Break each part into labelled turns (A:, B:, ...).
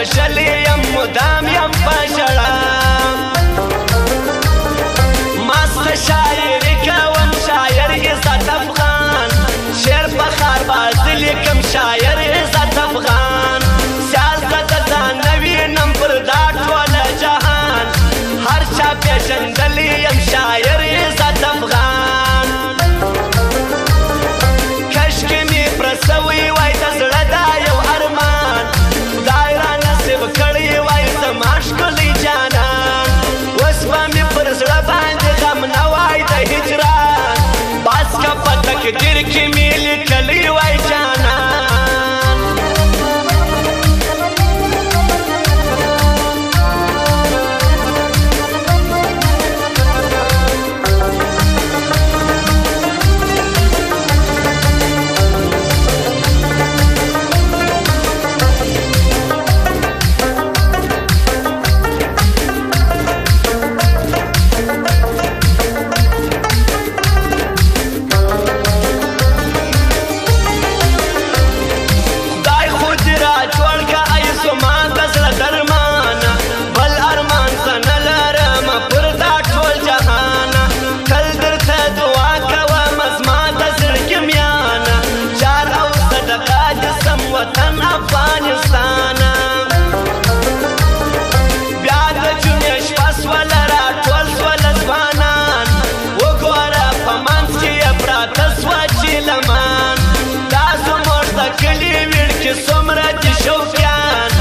A: وژلی یم مدام یم په ژړا. مسته شاعري کوم شاعر عزت افغان، شعر په ښار بازي لیکم شاعر عزت افغان. سیال ته د ځان نه وینم پر دا ټوله جهان، هر چا پېژندلی یم شاعر عزت افغان. کشکې مې پرسوی وای د زړه دا یو ارمان، خدای را نصیب کړی وای زما ښکلی جانان. اوس به مې پر زړه باندې غم نه وای د هجران، بس که په تقدیر کې مې لیکلی وای جانان. خدای خو دې را جوړ که ای زما د زړه درمان، بل ارمان زه نه لرم پر دا ټول جهان. تل درته دعا کوم زما د زړګي میان، جار او صدقه دې سم وطن افغانستان. بیا د جمعې شپه سوله راټول سوله ځوانان، وګوره په منځ کې یې پراته سوه چیلمان. دا زموږ د کلي ویړکي څومره دي شوقیان،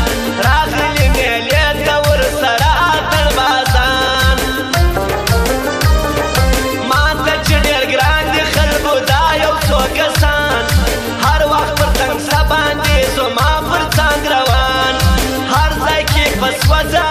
A: راغلي مېلې ته ورسره اتڼ بازان. ما ته چې ډېر ګران دي خلکو دا یو څو کسان، هر وخت پر تنګسه باندې زما پر څنګ روان. هر ځای کې په سوځه